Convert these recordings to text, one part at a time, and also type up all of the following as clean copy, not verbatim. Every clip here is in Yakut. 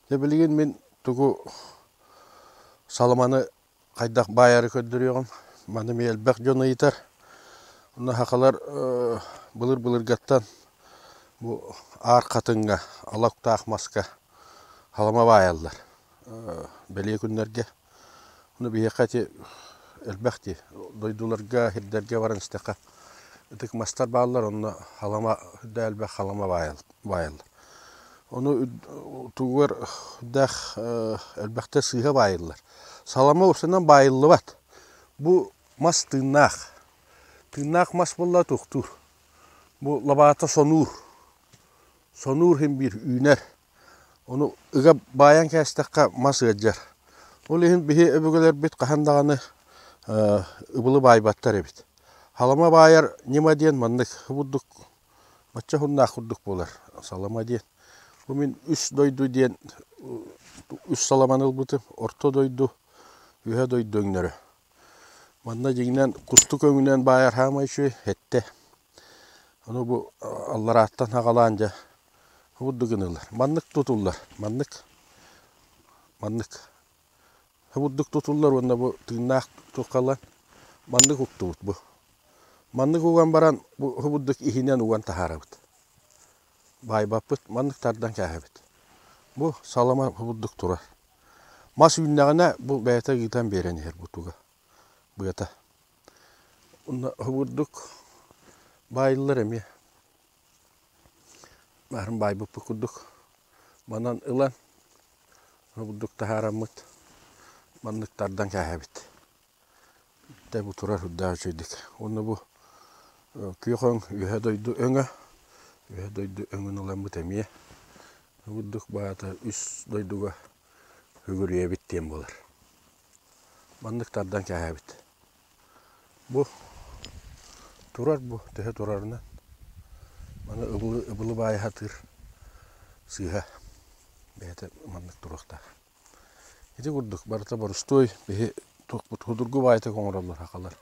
Дьэ билигин мин тугу саламаны хайдах баайары көрдөрүөҕүм. Маны эмиэ элбэх дьон ыйытар. Онно сахалар былыр-былыргаттан бу аар хатыҥҥа, ала уктаах маска салама баайаллар бэлиэ күннэргэ. Ону биһиэхэ ити элбэх дии дойдуларга, сирдэргэ баран истэххэ ытык мастар бааллар, онно халама үрдэ элбэх халама баайаллар. Ону тугугар үрдээх элбэхтэ сыыһа баайыллар. Салама устунан баайыллыбат. Бу мас тыыннаах. Тыыннаах мас буолла туохтуур. Бу лабаата сонуур. Сонуур иһин биир үүнэр. Ону ыга баайан кээстэххэ мас ыалдьар. Ол иһин биһи өбүгэлэрбит хаһан даҕаны ыбылы баайбаттар эбит. Халама баайар ньыма диэн маннык курдук бачча уһуннаах курдук буолар салама диэн. Бу мин үс дойду диэн үс саламаны ылбытым. Орто дойду, үһэ дойду өҥнөрө. Манна дьиҥинэн кустук өҥүнэн баайар хаамай үчүгэй эттэ. Ону бу алларааттан аҕалаан дьэ курдук гыныллар. Маннык тутуллар, маннык, маннык. Курдук тутуллар уонна бу тыыннаах туоххалан маннык уктубут бу. Маннык уган баран бу курдук иһинэн уган таһаарабыт. Баайбаппыт, маннык тардан кээһэбит. Бу салама курдук турар. Мас үүннэҕинэ бу бэйэтэ ыытан биэрэн иһэр бу туга, быата. Уонна курдук баайыллар эмиэ. Баарын баайбыппыт курдук манан ылан курдук таһаараммыт маннык тардан кээһэбит. Дьэ бу турар үрдээх үчүгэйдик. Уонна бу күөх өҥ үөһэ дойду өҥө. Үөһэ дойду өҥүн ыламмыт эмиэ курдук баата үс дойдуга үгүрүйэбит диэн буолар. Маннык тардан кээһэбит. Бу турар бу төһө турарынан маны ыбылы, ыбылы баайа сатыыр сыыһа бэйэтэ маннык туруохтаах. Ити курдук барыта борустуой биһи туохпут судургу баайытык оҥороллор сахалар.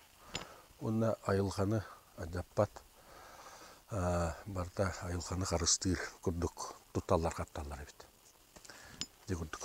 Уонна айылҕаны алдьаппат барыта айылҕаны харыстыыр курдук тутталлар-хапталлар эбит. Ити курдук.